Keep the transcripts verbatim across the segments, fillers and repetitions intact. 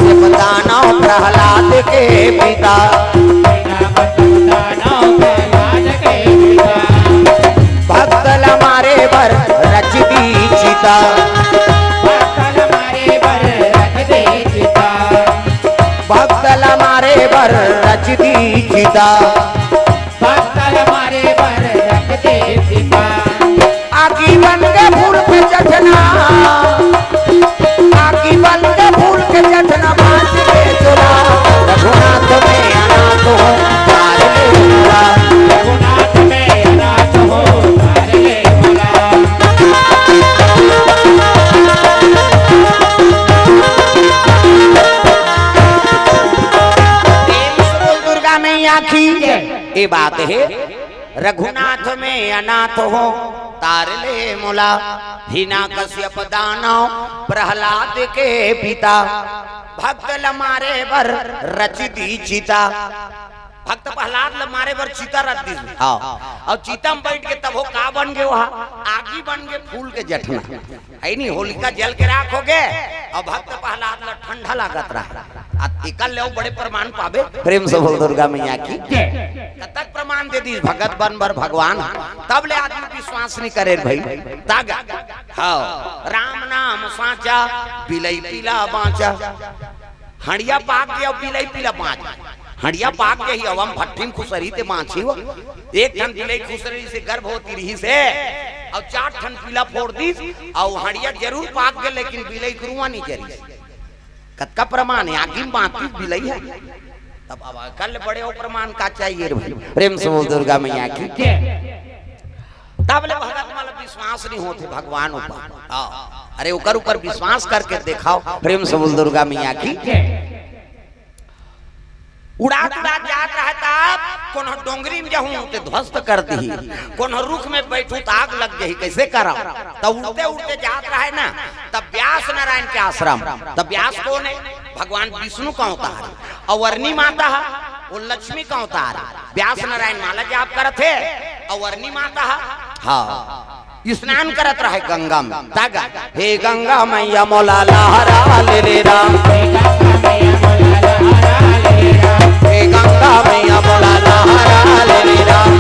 दानव प्रहलाद के पिता। भक्त ल मारे बर रच दी चिता। भक्त ल मारे बर रच दी चिता। आगी बन के फूल के चटना, आगी बन के फूल के चटना बांच के चला। रघुनाथ में अनाथ हो, तार ले भोला। रघुनाथ में अनाथ हो, तार ले भोला। प्रेम से बोल दुर्गा मैया की। ये बात है, रघुनाथ में अनाथ हो, तार ले मोला। हिरण्यकश्यप दानव प्रहलाद के पिता। भक्त ल मारे बर रच दी चिता। भक्त प्रहलाद ल मारे बर चिता रच दी। हाँ। अउ चिता म बइठ के तभो का बन गे, ओहा आगी बन गे, फूल के जटना। है नी, होलिका जल के राख हो गे, अउ भक्त प्रहलाद ल ठंडा लागत रहा। आ एकर ले अउ बड़े प्रमाण पाबे। प्रेम से बोल दुर्गा मैया की। कतक प्रमाण दे दिस भगत बन बर भगवान। तब ले आदमी विश्वास नहीं करे भाई। तागा। हाँ। राम नाम साँचा, बिलई पीला बाँचा। हँड़िया पाक गे अउ बिलई पीला बाँच। हँड़िया पाक गे ही अवम भट्ठिन खुसरी ते बाँची हो। एक ठन बिलई खुसरी से गर्भवती रहिसे, अउ चार ठन पीला फोर दिस, अउ हँड़िया जरूर पाक गे, लेकिन बिलई के रुआँ नहीं जरिस। कतका प्रमाण है, आगी में बाँचतिस बिलई ह। तब अब अकल बड़े अउ प्रमाण का चाहिए रे भाई? प्रेम से बोल दुर्गा मैया की। तब ले भगत मन ल विश्वास नहीं होत हे भगवान ऊपर। हाँ। अरे ओकर ऊपर विश्वास करके देखाव। प्रेम से बोल दुर्गा मैया की। उड़ात उड़ात जात रहे तब कोनो डोंगरी में जाहूं ते ध्वस्त कर दिही, कोनो रुख में बैठू त आग लग जाही, कैसे करव? त उड़ते उड़ते जात रहे ना, तब व्यास नारायण के आश्रम। तब व्यास कौन है? भगवान विष्णु का अवतार है। अउ अरनी माता है, वो लक्ष्मी का अवतार है। व्यास नारायण माला जाप करत हे, अउ अरनी माता है, हाँ, स्नान करत रहे गंगा में। तागा, हे गंगा मैया मोला लहरा ले ले राम। हे गंगा मैया मोला लहरा ले ले राम।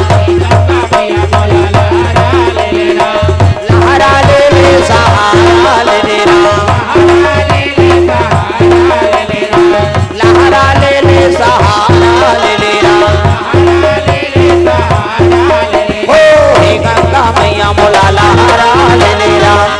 लहरा ले ले सहारा ले ले राम। लहरा ले ले सहारा ले ले राम। हो हे गंगा मैया मोला लहरा ले ले राम।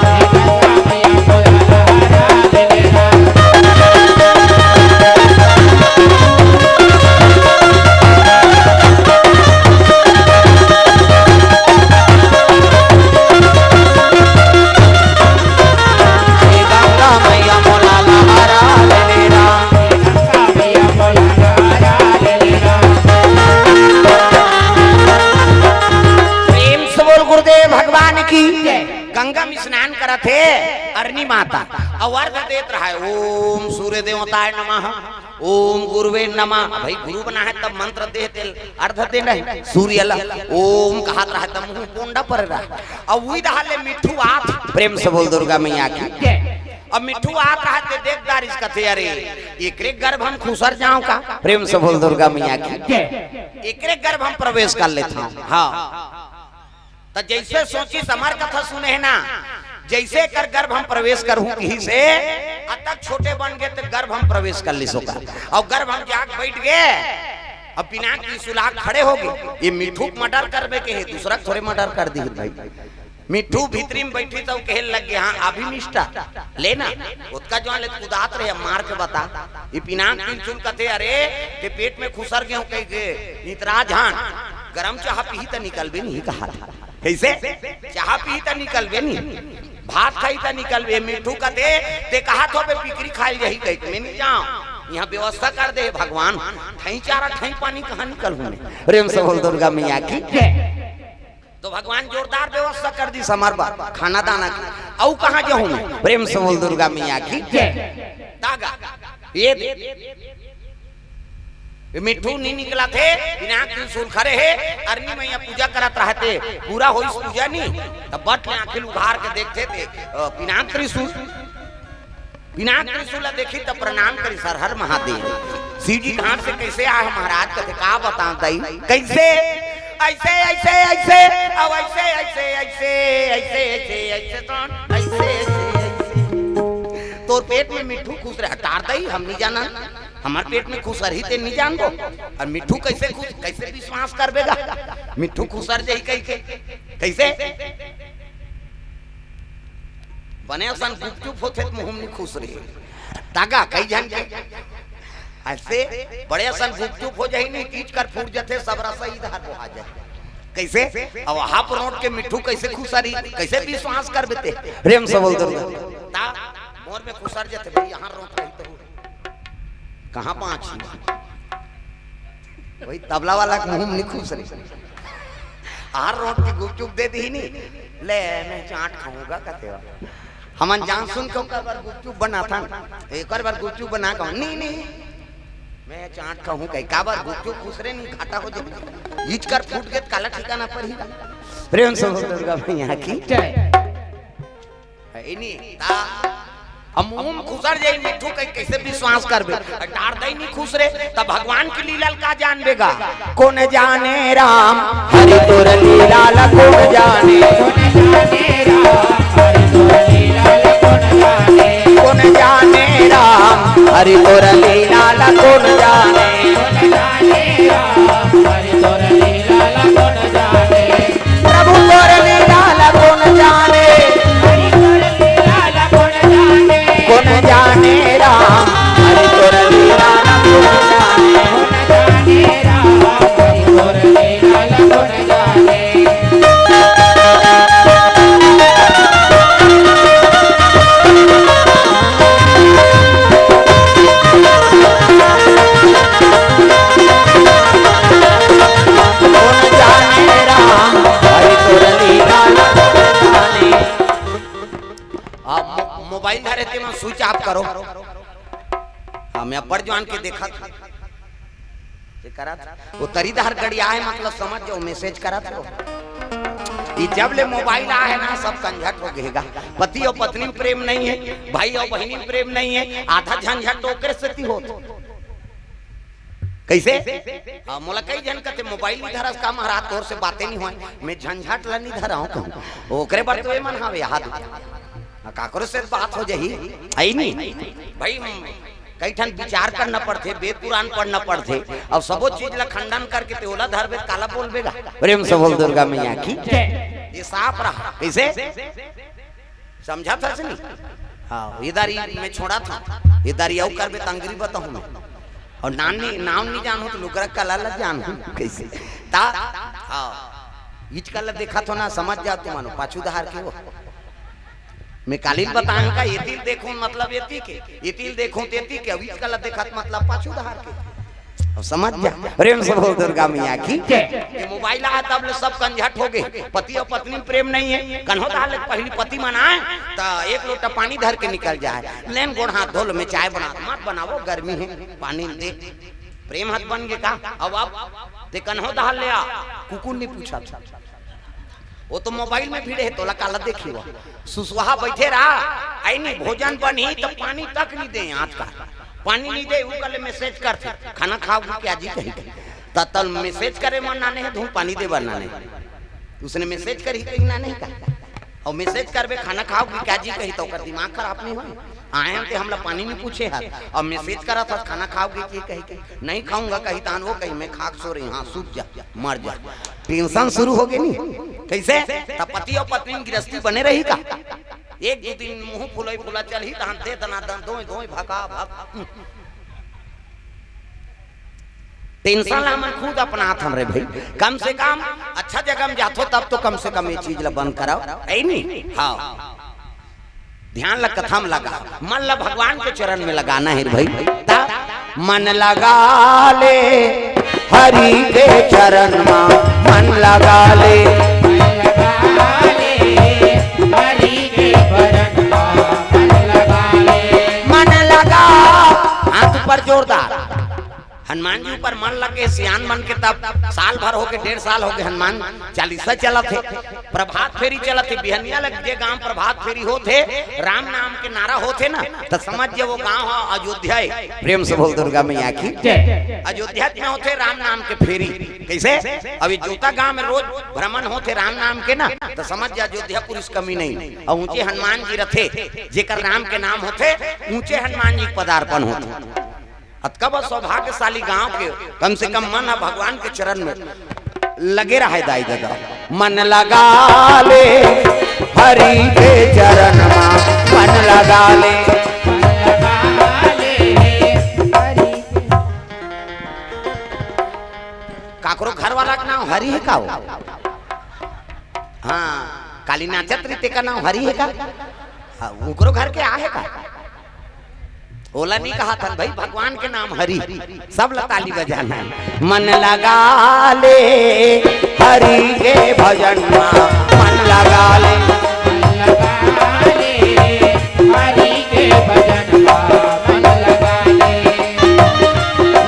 प्रेम से बोल गुरुदेव भगवान की। गंगा में स्नान करत हे अरनी माता, अउ अर्घ देत रहे, ओम सूर्य देवताय नमः, ओम गुरुवे नमः। भाई गुरु बना है तब मंत्र दे, तेल अर्घ दे नहीं, सूर्य ला ओम कहत रहे तब मुंह कोंडा पर रहा। अब वही रहा ले मिट्ठू आत, प्रेम से बोल दुर्गा मैया की। अब मिट्ठू आत रहा ते देख दारिस कथे, अरे एकरे गर्भ हम खुसर जाओ का? प्रेम से बोल दुर्गा मैया की। एकरे गर्भ हम प्रवेश कर लेता हूँ। हाँ। त जैसे सोची समर कथा सुने है ना, जैसे कर गर्भ हम प्रवेश करहूं कही से, अतक छोटे बन गए तो गर्भ हम प्रवेश कर ली सोका। अउ गर्भ हम जाके बैठ गए, अब पिनाक की सुलाग खड़े हो गए। ये मिट्ठू के मर्डर करबे के है, दूसरा के थोड़े मर्डर कर दी भाई। मिट्ठू भीतरी में बैठी तो कहे लग गए, हाँ अभी मिस्टर लेना। ओतका जो ले कुदात रहे, मार के बता। ये पिनाक त्रिशूल कथे, अरे ते पेट में खुसर गए हो कह के, इतरा झान गरम चाह पीही त निकलबे नहीं कहा था। कैसे? चाह पीही त निकलबे नहीं, भात खाई त निकलबे। मिट्ठू कथे, ते कहा थो बे पिकरी खाइल जाही कह के, मैं नहीं जाऊं। यहाँ व्यवस्था कर दे भगवान, ठई चारा ठई पानी कहाँ निकलहूं मैं? प्रेम से बोल दुर्गा मैया की। तो भगवान जोरदार व्यवस्था कर दी समर बर खाना दाना की। अउ कहाँ जाहूं मैं? प्रेम से बोल दुर्गा मैया की। तागा। ये दे। ये मिट्ठू नहीं निकला थे, पिनाक त्रिशूल खड़े है, अरनी मैया पूजा करत रहते, पूरा होइस पूजा नहीं, तब बट ले आंखें उघार के देखते थे, अ, पिनाक त्रिशूल। पिनाक त्रिशूल ला देखी त प्रणाम करी, "सर हर महादेव।" शिव जी कहाँ से कैसे आए महाराज? कथे, "का बताओ दई, कैसे?" "ऐसे, ऐसे, ऐसे, अब ऐसे, ऐसे, ऐसे, ऐसे, ऐसे, ऐसे, कौन? ऐसे, ऐसे, ऐसे।" तोर पेट में मिट्ठू खुसरे, हटार दई, हम नहीं जाना। हमार पेट में खुसर ही ते नहीं जानबो। और मिट्ठू कैसे खुस-, कैसे विश्वास करबेगा? मिट्ठू खुसर जाही कहि के। कैसे? बने असन गुपचुप होथे त मुँह में खुसरे। तागा कई झन के। ऐसे बड़े असन गुपचुप हो जाही नहीं, तीज कर फूट जथे, सब रस इधर बोहा जाए। कैसे? अब हाफ रोट के मिट्ठू कैसे खुसरी, कैसे विश्वास करबे ते? प्रेम से बोल दो। ता मोर में खुसर जथे भाई, यहाँ रोट रही तो कहाँ पाँच ही? वही तबला वाला के मुँह में नहीं खुसरे। हर रोट के गुपचुप दे दी नहीं, "ले, मैं चाट खाऊंगा," कथे हो। हमन जान सुन के ओकर बर गुपचुप बनाथन, एकर बर गुपचुप बना कहूँ, "नहीं, नहीं, मैं चाट खाऊँ," कही, "का बर गुपचुप खुसरे नहीं, घाटा हो जाए, इचकर फूट के काला ठिकाना पर ही।" प्रेम से बोल दुर्गा मैया की। जय। है नहीं, ता हम मुँह में खुसर जाई मिट्ठू, कहीं कैसे विश्वास करबे? डार दई नहीं खुसरे, तब भगवान की लीला ल का जानबेगा? कौन जाने राम हरि तोर लीला ल कौन जाने? कौन जाने राम हरि तोर लीला ल कौन जाने? प्रभु तोर लीला ल कौन जाने? कौन जाने राम हरि तोर लीला ल कौन जाने? कौन जाने राम हरि तोर लीला ल कौन जाने। आप मो-, मोबाइल धरे ते म स्विच ऑफ करो। हाँ, मैं अब्बड़ जवान के देखत हूँ। ये करत, वो तरी डहर गड़िया है, मतलब समझ जाओ, मैसेज करत हो। ये जब ले मोबाइल आए ना, सब कंझट हो गएगा। पति और पत्नी में प्रेम नहीं है, भाई और बहिनी में प्रेम नहीं है, आधा झंझट तो ओकरे सेती होत। कैसे? हाँ, मोला कई झन कथे, "मोबाइल नहीं धरस का महाराज, तोर से बातें नहीं होए।" मैं झंझट ला नहीं धरा हूँ कहूँ। ओकरे बर तो ये मन हवे, हाथ हाँ, काकरो से बात हो जाही, है नहीं? भाई, कई ठन विचार करना पड़थे, वेद पुराण पढ़ना पड़थे, और सबो चीज ला खंडन करके ते ओला धरबे, काला बोलबे गा? प्रेम से बोल दुर्गा मैया की। ये साफ रहा, कैसे? समझा था से नहीं? हाँ, इधर ही मैं छोड़ा था, इधर ही आऊ करबे त अंगरी बताहूँ मैं। और नाम नहीं, नाम नहीं जानहूँ तो लुगरा कला ला जानहूँ, कैसे? ता, हाँ, इचका ला देखा थो ना, समझ जा तुमन, पाछू डहर के हो। मैं काली ल बताएँ का, एती ल देखूँ मतलब एती के, एती ल देखूँ तेती के, अब इचका ला देखत मतलब पाछू डहर के। अब समझ जा, प्रेम से बोल दुर्गा मैया की। ये मोबाइल आए तब ले सब कंझट हो गए, पति और पत्नी में प्रेम नहीं है। कन्हो डहर ले पहली पति मन आए त एक लोटा पानी धर के निकल जाए, "लेन गोड़ हाथ धो लो, मैं चाय बना, मत बनावो, गर्मी है, पानी दे।" प्रेम हाथ बन गए का? अब, अब ते कन्हो डहर ले आ, कुकुर नहीं पूछा था। वो तो मोबाइल में भिड़े है, तोला काला देखी वो। सुसुहा बैठे रहा, आई नहीं, भोजन बनी तो पानी तक नहीं दे। आज का पानी नहीं दे, ऊ कल मैसेज करथे, "खाना खाओगी क्या जी?" कही, कही। त तल मैसेज करे मन नाने है, धूम पानी दे बर नाने। उसने मैसेज करी कही नाने का? और मैसेज करबे, "खाना खाओगी क्या जी?" कही, तो ओकर दिमाग खराब नहीं होए? आए हम ते हमला पानी नहीं पूछे हर, और मैसेज करत हस, "खाना खाओगी जी?" कही के, "नहीं खाऊंगा," कही, तान वो कही, "मैं खा के सो रही हूँ।" हाँ, सूत जा, मर जा। टेंशन शुरू हो गई नहीं? कैसे? तब पति और पत्नी में गृहस्थी बने रही का? एक दो दिन मुंह फुलाई फुला चलही, तहन दे दना दन, दोई दोई भका भक। टेंशन ला हमन खुद अपनात हन रे भाई। कम से कम अच्छा जगह में जाथो तब तो कम से कम ये चीज ला बंद कराओ, है नहीं? हाँ, ध्यान ला कथा में लगा, मन ला भगवान के चरण में लगाना है रे भाई। ता मन लगा ले हरि के चरण मा, मन लगा ले। मन लगा, हाथ ऊपर जोरदार। हनुमान जी ऊपर मन लगे, सियान मन के तब साल भर होगे, डेढ़ साल होगे, हनुमान चालीसा चलत हे, प्रभात फेरी चलत हे, बिहनिया लग जे गांव प्रभात फेरी होत हे, राम नाम के नारा होत हे ना, त समझ जे वो गांव ह अयोध्या हे। प्रेम से बोल दुर्गा मैया की। जय। अयोध्या में होत हे राम नाम के फेरी। कैसे? अभी जोता गांव में रोज भ्रमण होत हे राम नाम के ना, त समझ जे अयोध्या पुरुष कमी नहीं। अउ ऊंचे हनुमान जी रथे, जेकर राम के नाम होथे, ऊंचे हनुमान जी के पदार्पण होथे। अतका बड़ सौभाग्यशाली गांव के, कम से कम मन ह भगवान के चरण में लगे रहे, दाई ददा। मन लगा ले हरि के चरण मा, मन लगा ले। काकरो घर वाला के नाम हरि हे का हो? हाँ, काली नाचत रही, तेकर नाम हरि हे का? हाँ, ओकरो घर के आहे का? ओला नहीं कहा था भाई, भगवान के नाम हरि, सब ला ताली बजाना हे। मन लगा ले हरि के भजन मा, मन लगा ले।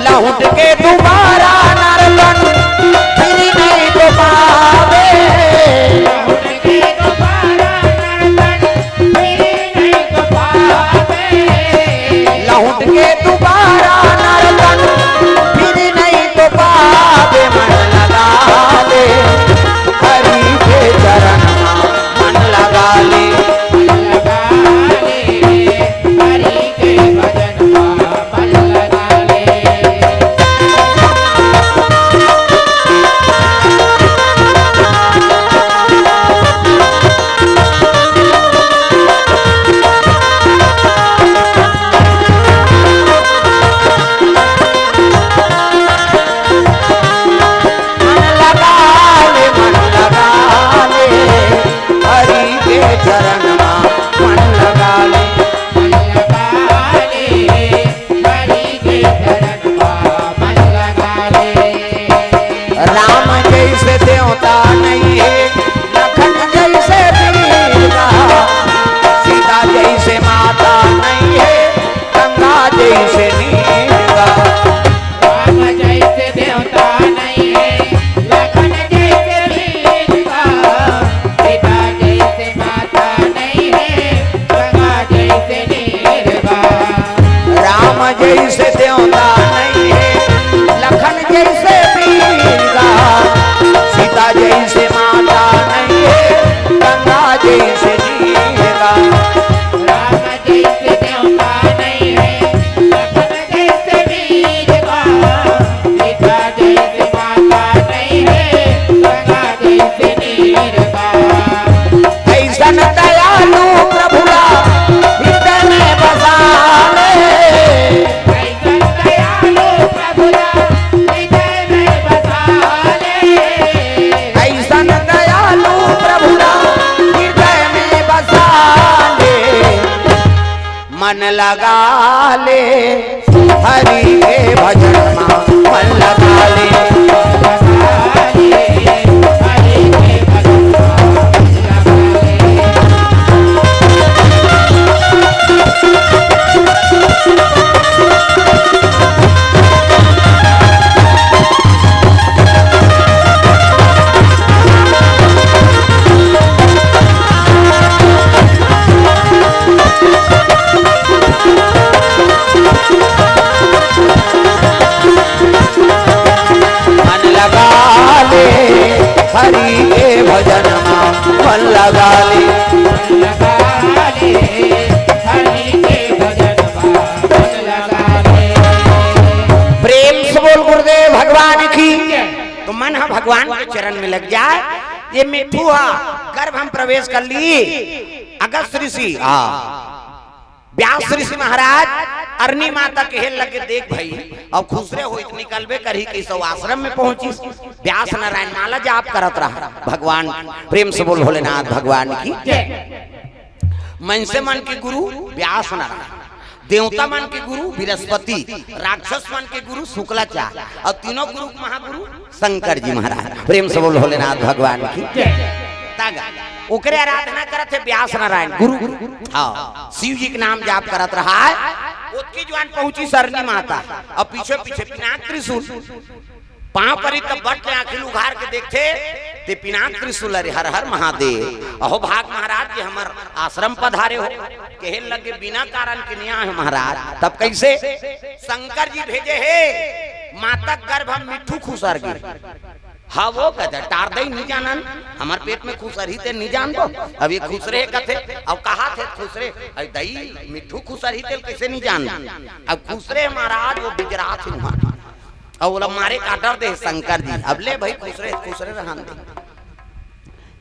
लहुट के दोबारा नरतन फिर नहीं तो पावे। लहुट के दोबारा नरतन फिर नहीं तो पावे। मन लगा ले हरि के चरण मा, मन लगा ले। मन लगा ले, मन लगा ले, हरि के चरण मा मन लगा ले। राम जैसे देवता नहीं है, लखन जैसे वीर का, सीता जैसे माता नहीं है, गंगा जैसे नीर का। राम जैसे देवता नहीं है, लखन जैसे वीर का, सीता जैसे माता नहीं है, गंगा जैसे नीर का। राम जैसे देवता नहीं है, लखन जैसे वीर का, सीता जैसे माता नहीं है, गंगा जैसे नीर का। राम जैसे देवता नहीं है, लखन जैसे वीर का, सीता जैसे माता नहीं है, गंगा जैसे नीर का। ऐसन दयालु प्रभु ला हृदय में बसा ले। ऐसन दयालु प्रभु ला हृदय में बसा ले। ऐसन दयालु प्रभु ला हृदय में बसा ले। मन लगा ले हरि के भजन मा, मन लगा ले। मन लगा ले हरि के भजन मा, मन लगा ले। प्रेम से बोल गुरुदेव भगवान की। तो मन ह भगवान के चरण में लग जाए। ये मिट्ठू हा गर्भ हम प्रवेश कर ली। अगस्त ऋषि, हाँ, व्यास ऋषि महाराज अरनी माता के हेल लगे, देख भाई, अब खुसरे होइत निकलबे करही, कैसे आश्रम में पहुंचिस। व्यास नारायण माला जाप करत रहा भगवान। प्रेम से बोल भोलेनाथ भगवान की। मनसे मन के गुरु व्यास नारायण, देवता मन के गुरु बृहस्पति, राक्षस मन के गुरु शुक्लाचार्य, अउ तीनों गुरु के महागुरु शंकर जी महाराज। प्रेम से बोल भोलेनाथ भगवान की। तागा ओकरे आराधना करत हे व्यास नारायण गुरु। हाँ, शिव जी के नाम जाप करत रहा है। ओतकी जुवान पहुंची सरनी माता, अउ पीछे पीछे पिनाक त्रिशूल। पांव परी त बट ले आंखी ल उघार के देखथे, ते पिनाक त्रिशूल, अरे हर हर महादेव। अहो भाग महाराज, ये हमर आश्रम पधारे हो। कहे लगे, बिना कारण के नइ आए हो महाराज। तब कइसे? शंकर जी भेजे हे, माता के गर्भ म मिट्ठू खुसर गे। हाँ, वो कहते, टार दई नइ जानन, हमर पेट म खुसरही तेन नइ जानबो। अब ये खुसरे कथे, अब कहाथे खुसरे, अरे दई मिट्ठू खुसरही तेल कइसे नइ जानन? अब खुसरे महाराज वो बिजरात हे उहां। अउ ओला मारे के order दे शंकर जी, अब ले भई खुसरे, खुसरे रहन दे।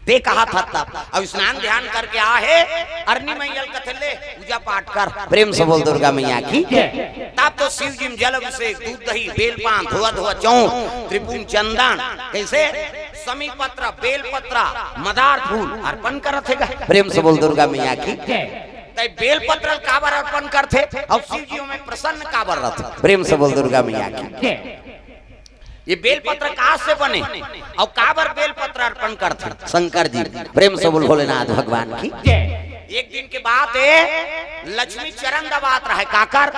ते कहाथा तब, अउ स्नान ध्यान करके आ हे, अरनी मइया ल कथे ले पूजा पाठ कर। प्रेम से बोल दुर्गा मइया की। तब तो शिव जी म जल अभिषेक, दूध दही, बेल पान, धोआ धोआ चौंक, त्रिपुंड चंदन, कइसे? समी पत्र, बेल पत्र, मदार फूल अर्पण करत हे गा। प्रेम से बोल दुर्गा मइया की। तई बेल पत्र ल काबर अर्पण करथे अउ शिव जी ओमे प्रसन्न काबर रथे? प्रेम से बोल दुर्गा मइया की। ये बेल पत्र कहाँ से बने अउ काबर बेल पत्र अर्पण करथे शंकर जी? प्रेम से बोल भोलेनाथ भगवान की। एक दिन के बात हे, लक्ष्मी चरण दबात रहे, काकर?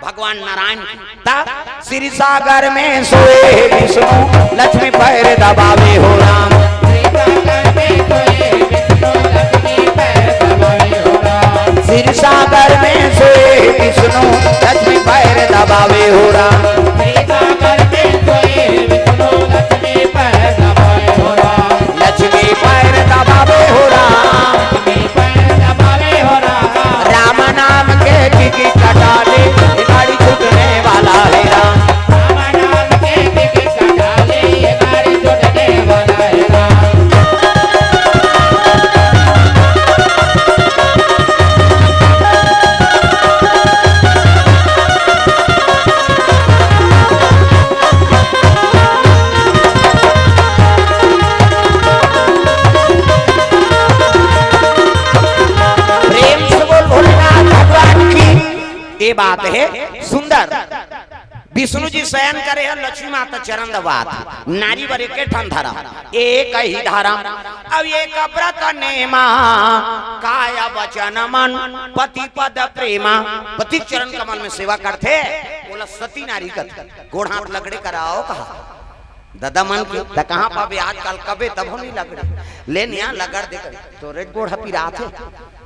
भगवान नारायण की। तब क्षीर सागर में सोए विष्णु, लक्ष्मी पैर दबावे हो राम। क्षीर सागर में सोए विष्णु, लक्ष्मी पैर दबावे हो राम। लक्ष्मी पैर दबावे हो राम। राम नाम के टिकट कटा ले, गाड़ी छूटने वाला है राम। प्रेम से बोल भोलेनाथ भगवान की। ये बात हे सुंदर। विष्णु जी शयन करे हे, लक्ष्मी माता चरण दबात हे। नारी बर एके ठन धरम, एक ही धरम। अब एक व्रत नेमा, काय वचन मन, पति पद प्रेमा। पति चरण कमल में सेवा करथे, ओला सती नारी कथे। गोड़ हाथ लगड़े कराओ कहा। ददा मन के, त कहाँ पाबे आजकल, कबे तभो नइ लगड़े। ले निया लगड़ दे, तोरे गोड़ ह पिरात हे।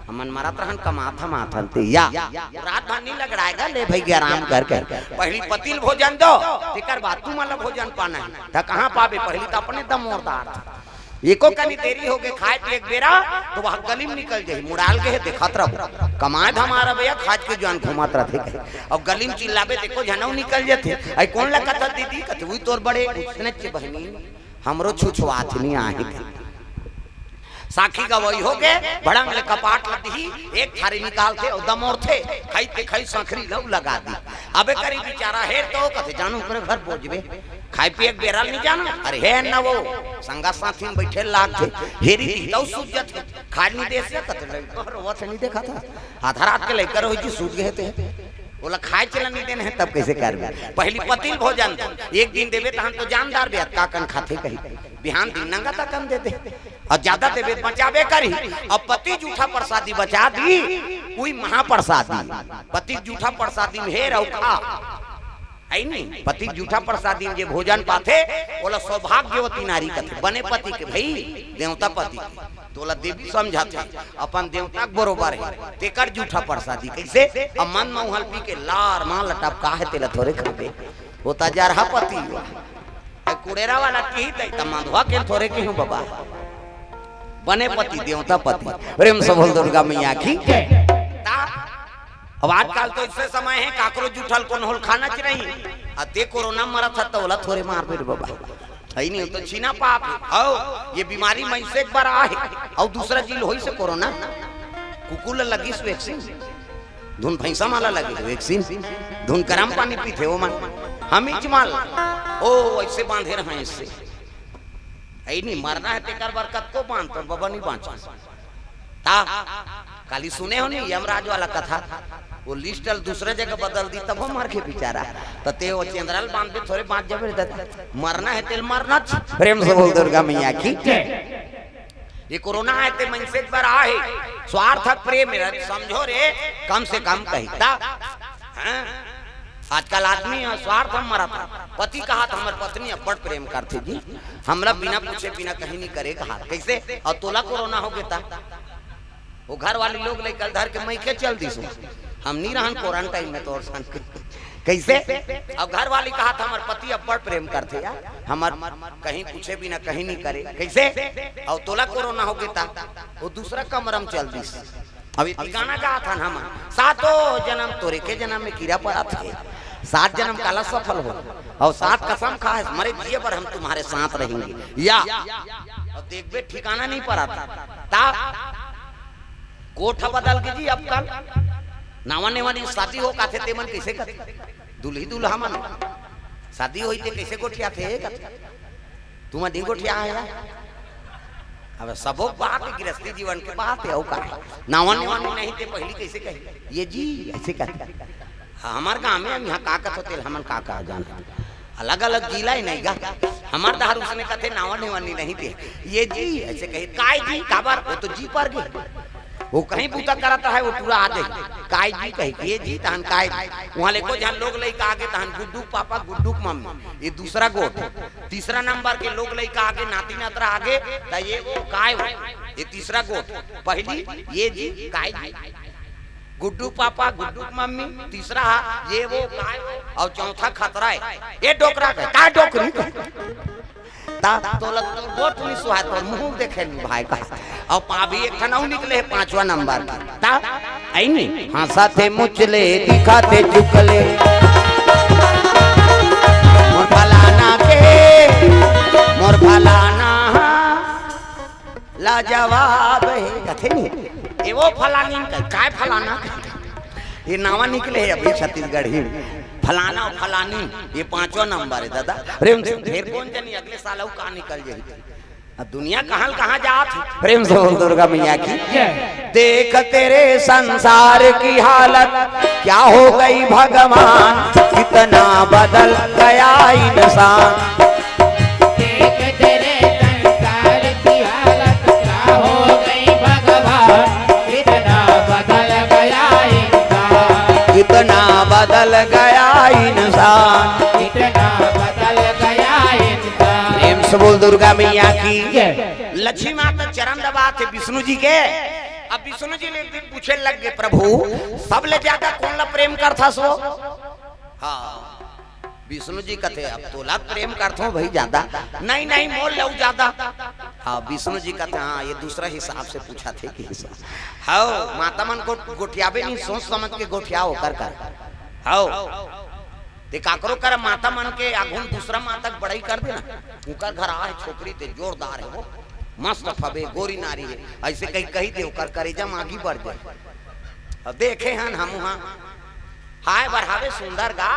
हमन मरत रहन, कमात हम आथन ते या। रात भर नइ लगड़ाय गा, ले भई आराम करके। पहिली पति ल भोजन दो, तेकर बाद तुमन ल भोजन पाना हे। त कहाँ पाबे, पहिली त अपने दमोर दार। एको कनी देरी होगे खाय पिए के बेरा, त वह गली म निकल जाही, मुड़ाल गे हे, देखत रहो। कमाय धमाय रहे भइया, खाज के जुवान घूमत रथे कहे। अउ गली म चिल्लाबे, त एको झन अउ निकल जथे। अई कोन ल कथस दीदी? कथे, "उही तोर बड़े उसने चे बहिनी, हमरो छुछुआत नइ आहे।" साखी गवई होगे, भड़ंग ले कपाट ल दिही, एक थारी निकालथे, अउ दमोरथे, खई ते खई संखरी ल अउ लगा दी। अबे करी बिचारा हेर तो कथे, "जानू ओकरे घर बोजबे।" खाय पिए के बेरा ल नइ जाना। अरे हे न वो, संगा साथी म बइठे लागथे, हेरी दी तउ सूत जथे। खाय नइ देस या कथे, लइका रोवत हे नइ देखत हस। आधा रात के लइका रोही जी सूत गे हे ते। ओला खाय चला नइ देन हे तब कइसे करबे? पहिली पति ल भोजन दो। एक दिन देबे तहन तो जानदार बे, अतका कन खाथे कही। बिहान दिन नंगा तकन दे दे। अउ जादा देबे त बचाबे करही। अउ पति जूठा प्रसादी बचा दी, उही महाप्रसादी। पति जूठा प्रसादी म हेर अउ खा। अई नी, पति के जूठा प्रसादी म जे भोजन पाथे, ओला सौभाग्यवती नारी कथे। बने पति के भई, देवता पति के, तोला देवी समझथे, अपन देवता के बरोबर हे, तेकर जूठा प्रसादी। कइसे? अब मन म उहल पी के लार मां लटपका हे, तेला थोरे खाबे, ओ त जरहा पति। ए कुड़ेरा वाला किही तई, त मंधवा के थोरे किहूं बबा। बने पति, देवता पति। प्रेम से बोल दुर्गा मैया की। ता अब आजकल तो अइसे समय हे, काकरो जूठा ल कोनो ल खाना च नहीं। अ ते कोरोना म मरत हस त ओला थोरे मारबे रे बबा। अई नहीं, ओ तो छीना पाप हे। हव, ये बीमारी मइनसे के बर आहे। अउ दूसरा चीज होइस कोरोना। कुकुर ल लगिस vaccine। धुन भैंसा मन ल लगे vaccine। धुन गरम पानी पीथे ओमन। हमीच मन ल। ओ, अइसे बांधे रहे अइसे। अई नहीं, मरना हे तेकर बर कतको बांध, पर बबा नहीं बांचस। ता, काली सुने हो नहीं यमराज वाला कथा? वो list ल दूसरे जगह बदल दी, तभो मर गे बेचारा। त ते वो चेंदरा ल बांधबे, थोरे बांच जाबे रे ददा। मरना हे तेल मरना च। प्रेम से बोल दुर्गा मैया की। ये कोरोना आय ते मनसे बर आहे। स्वार्थ प्रेम रत समझो रे, कम से कम कही। ता, हैं? आजकल आदमी ह स्वार्थ म मरत हे। पति कहत हमर पत्नी अब्बड़ प्रेम करथे जी, हमला बिना पूछे बिना कहीं नहीं करे कहत। कइसे? अउ तोला कोरोना होगे त? वो घर वाली लोग लइका ल धर के मइके चल दिस। हम नहीं रहन क्वारंटाइन में तोर संग। कइसे? अउ घर वाली कहत हमर पति अब्बड़ प्रेम करथे यार, हमर कहीं पूछे बिना कहीं नहीं करे। कइसे? अउ तोला कोरोना होगे त? वो दूसरा कमरा में चल दिस। अभी गाना गात हन हमन, सातों जनम तोरे के जनम में कीरा परत हे। सात जनम काला सफल हो, अउ सात कसम खाए, मरे जिए बर हम तुम्हारे साथ रहेंगे। या, अउ देखबे ठिकाना नहीं परत। ता गोठ बदल के जी, अब कल नावा नेवा नी शादी हो काथे, तेमन कइसे कथे? दुल्ही दुल्हा मन शादी होई ते कइसे गोठियाथे कथे? तुम नहीं गोठिया आया। अब सबो बात गृहस्थी जीवन के बात हे, अउ का? नावा नेवा नी नहीं ते पहिली कइसे कही? ये जी, अइसे कथे। हाँ, हमर गाँव में हम यहाँ का कथो तेल हमन का कहा जाना। अलग-अलग जिला हे नहीं गा। हमर डहर उसने कथे नावा नेवा नी नहीं ते। ये जी, अइसे कही, "काय जी, काबर?" वो तो जी पर गे। वो कहीं बूता करत हे, वो टूरा आ जाही। "काय जी?" कही, "ये जी," तहन "काय जी?" उहाँ ले एको झन लोग लइका आगे, तहन गुड्डू के पापा, गुड्डू के मम्मी। ये दूसरा गोठ। तीसरा नंबर के लोग लइका आगे, नाती नतरा आगे, त ये वो, "काय वो?" ये तीसरा गोठ। पहिली, "ये जी, काय जी?" गुड्डू पापा, गुड्डू के मम्मी, तीसरा हा, "ये वो, काय वो?" अउ चौथा खतरा हे, "ए डोकरा के, का डोकरी के?" ता तोला तोर गोठ नी सुहाय, तोर मुंह देखे नी भाई का। अउ पाभी एक ठन अउ निकले हे पांचवा नंबर के। ता, अइनी, हाँसथे मुचले, दिखाथे चुकले। मोर फलाना के, मोर फलाना हा, लाजवाब हे, कथे नी। ए वो फलानी, काय फलाना? ये नावा निकले हे अभी छत्तीसगढ़ी में। फलाना अउ फलानी, ये पांचवा नंबर हे दादा। अरे उनसे ढेर कोन जनी, अगले साल अउ का निकल जाही। अब दुनिया कहाँ ल कहाँ जात हे। प्रेम से बोल दुर्गा मैया की। जय। देख तेरे संसार की हालत क्या हो गई भगवान, कितना बदल गया इंसान। देख तेरे संसार की हालत क्या हो गई भगवान, कितना बदल गया इंसान। कितना बदल गया इंसान। कितना बदल गया इंसान। प्रेम से बोल दुर्गा मैया की। जय। लक्ष्मी माता चरण दबाथे विष्णु जी के। अब विष्णु जी ले एक दिन पूछे लग गे, "प्रभु, सबले ज्यादा कोन ला प्रेम करथस वो?" हाँ, विष्णु जी कथे, "अब तोला प्रेम करथों भाई ज्यादा।" "नहीं, नहीं, मोर ले अउ ज्यादा।" हाँ, विष्णु जी कथे, "हाँ, ये दूसरा हिसाब से पूछथे कि हिसाब।" हव, माता मन को गोठियाबे नहीं, सोच समझ के गोठियाव ओकर कर। हव, ते काकरो कर माता मन के आघू म दूसरा माता के बड़ाई कर देना। उकर घर आहे छोकरी ते जोरदार हे वो, मस्त फबे, गोरी नारी हे, अइसे कही, कही दे, ओकर करेजा म आगी बर जाय। अब देखे हन हम उहाँ, हाय बर हावे सुंदर गा,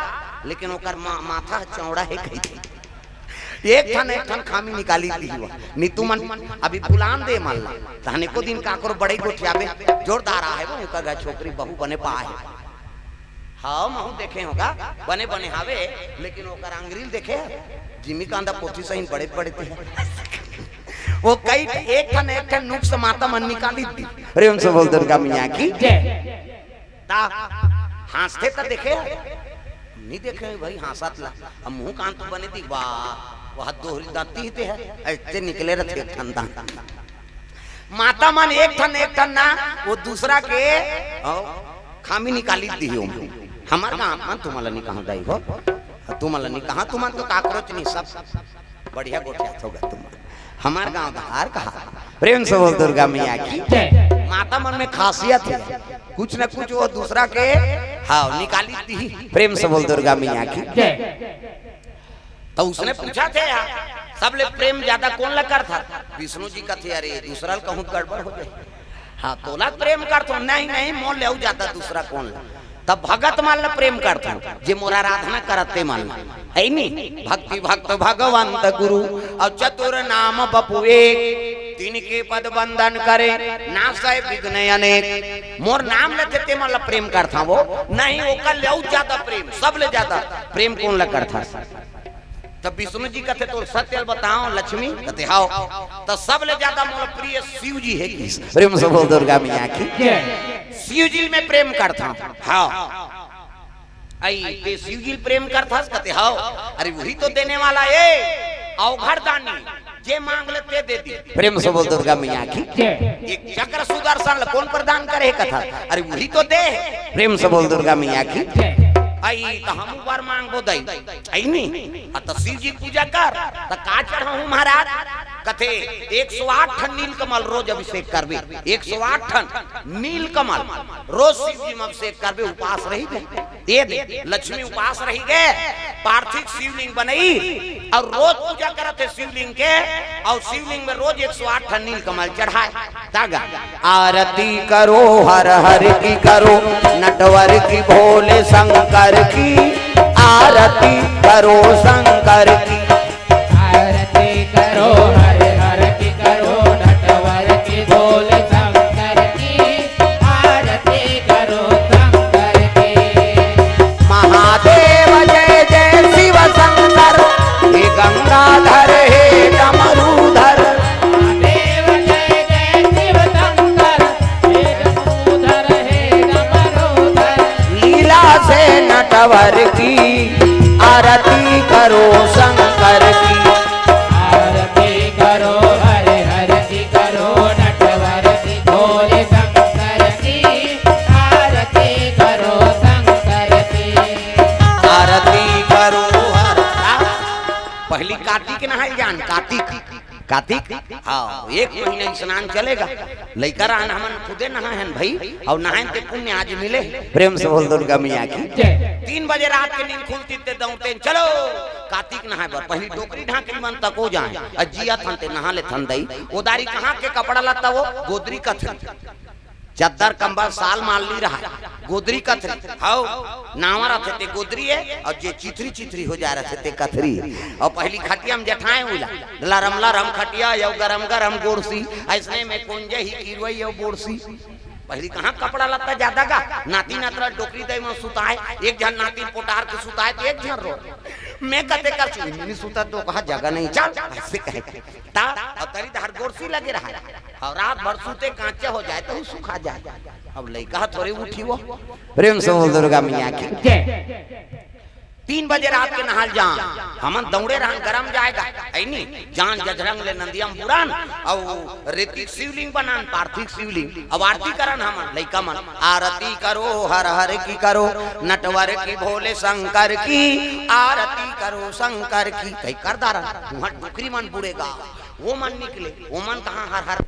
लेकिन ओकर मा-, माथा चौड़ा हे कही दे। एक ठन, एक ठन खामी निकाली दिही वो। नी तुमन अभी बुलान दे मन ला, तहन एको दिन काकरो बड़े गोठियाबे, जोरदार आहे वो, उकर घर छोकरी बहू बने पाए हे। हाँ, महूँ देखे हों गा, बने बने हावे, लेकिन ओकर अंगरी ल देखे, जिमी कांदा पोथी सही बड़े बड़े ते। वो कई एक ठन, एक ठन नुक्स माता मन निकाली दी। प्रेम से बोल दुर्गा मैया की। जय। ता हाँसथे त देखे, नी देखे भाई हाँसत ला। अब मुँह कान तो बने दी, वाह, वह दोहरी दाँती ही ते हे, अइसे निकले रथे एक ठन दाँत। माता मन एक ठन, एक ठन ना, वो दूसरा के, ओ, खामी निकाली दिही ओम। हमर गाँव मन तुमन ला नी कहाँ दाई हो, तुमन ला नी कहाँ, तुमन तो काकरोच नी, सब बढ़िया गोठियाथो गा तुमन। हमर गाँव धार कहा, प्रेम से बोल दुर्गा मैया की। जय। माता मन में खासियत हे, कुछ न कुछ वो दूसरा के, हाँ, निकाली दिही। प्रेम से बोल दुर्गा मैया की। जय। त उसने पूछा थे यार, सबले प्रेम ज्यादा कोन ला करथा? विष्णु जी कथे, "अरे, दूसरा ल कहूँ त गड़बड़ हो जाय।" हाँ, तोला प्रेम करथों, "नहीं, नहीं, मोर ले अउ ज्यादा दूसरा कोन ला?" तब भगत मन ला प्रेम करथों, जे मोर आराधना करत ते मन ला। हे नी? भक्ति भक्त भगवंत गुरु, अउ चतुर नाम बपु एक। तिनके पद बंदन करे, नासै विघ्न अनेक। मोर नाम लेथे ते मन ला प्रेम करथों वो, नहीं, ओकर ले अउ ज्यादा प्रेम, सबले ज्यादा प्रेम कोन ला करथा? तब विष्णु जी कथे, "तोर सत्य ल बताओ लक्ष्मी?" कथे, "हव।" त सबले ज्यादा मोर प्रिय शिव जी हे कि? प्रेम से बोल दुर्गा मैया की। जय। शिव जी में प्रेम करथों। हव। अई, ते शिव जी प्रेम करथस? कथे, "हव।" अरे, वही तो देने वाला ए, अवघड़ दानी, जे मांग ले ते दे दी। प्रेम से बोल दुर्गा मैया की। जय। एक चक्र सुदर्शन ल कौन प्रदान करे कथा? अरे, वही तो दे। प्रेम से बोल दुर्गा मैया की। जय। अई, त हम ऊपर मांगबो दई। अई नी? आ, त शिव जी पूजा कर, त का चढ़ाहूं महाराज? कथे, "एक सौ आठ ठन नीलकमल रोज अभिषेक करबे, एक सौ आठ ठन नीलकमल रोज शिव जी में अभिषेक करबे, उपास रही दे।" दे दे, लक्ष्मी उपास रही गे, पार्थिव शिवलिंग बनई अउ रोज पूजा करत हे शिवलिंग के, अउ शिवलिंग में रोज एक सौ आठ ठन नीलकमल चढ़ाए। तागा, आरती करो हर हर की, करो नटवर की, भोले शंकर की, आरती करो शंकर की। आरती करो हर हर की, करो नटवर की, भोले शंकर की, आरती करो शंकर की। महादेव जय जय शिव शंकर, हे गंगाधर हे डमरूधर। महादेव जय जय शिव शंकर, हे डमरूधर हे डमरूधर। लीला से नटवर की, आरती करो शंकर की। आरती करो हर हर की, करो नटवर की, भोले शंकर की। आरती करो शंकर की। आरती करो हर। पहली कातिक नहाए जान, कातिक। कातिक? हाँ, एक महीना स्नान चलेगा। लइका रहन हमन खुदे नहाए हन भाई, अउ नहाए ते पुण्य आज मिले। प्रेम से बोल दुर्गा मैया की। जय। तीन बजे रात के नींद खुलती ते दौड़ते हैं, "चलो कातिक नहाए बर।" पहली डोकरी ढाकरी मन तको जाए, अउ जिया थन ते नहा ले थन दई। ओदारी कहाँ के कपड़ा लत्ता वो? गोदरी कथरी। चद्दर कंबल साल माल ली रहा, गोदरी कथरी, हव, नावा रथे ते गोदरी ए, अउ जे चिथरी चिथरी हो जा रथे ते कथरी। अउ पहली खटिया में जठाए उला, लरम लरम खटिया, यव गरम गरम गोरसी, अइसने में कोंजे ही किरवई यव बोरसी। पहली कहाँ कपड़ा लत्ता जादा गा, नाती नतरा डोकरी दई में सुताए, एक झन नाती पोटार के सुताए, तो एक झन रो। मैं कते कर चुकी, नहीं सुता तो कहा जगह नहीं, चल, अइसे कहे। ता, अउ तरी धार गोरसी लगे रहा। अउ रात भर सूते कांचे हो जाए तो सुखा जाए। अब लइका थोरे उठी वो। प्रेम से बोल दुर्गा मैया की। जय। तीन बजे रात के नहाल जान, हमन दौड़े रहन गरम जाएगा, है नी? जान जजरंग ले नंदियम बुरान, अउ रेती शिवलिंग बनान, पार्थिव शिवलिंग, अउ आरती करन हमन, लइका मन, आरती करो हर हर की करो, नटवर की भोले शंकर की, आरती करो शंकर की, कही कर दारन, वहाँ डोकरी मन बुड़ेगा, वो मन निकले, वो मन कहाँ हर हर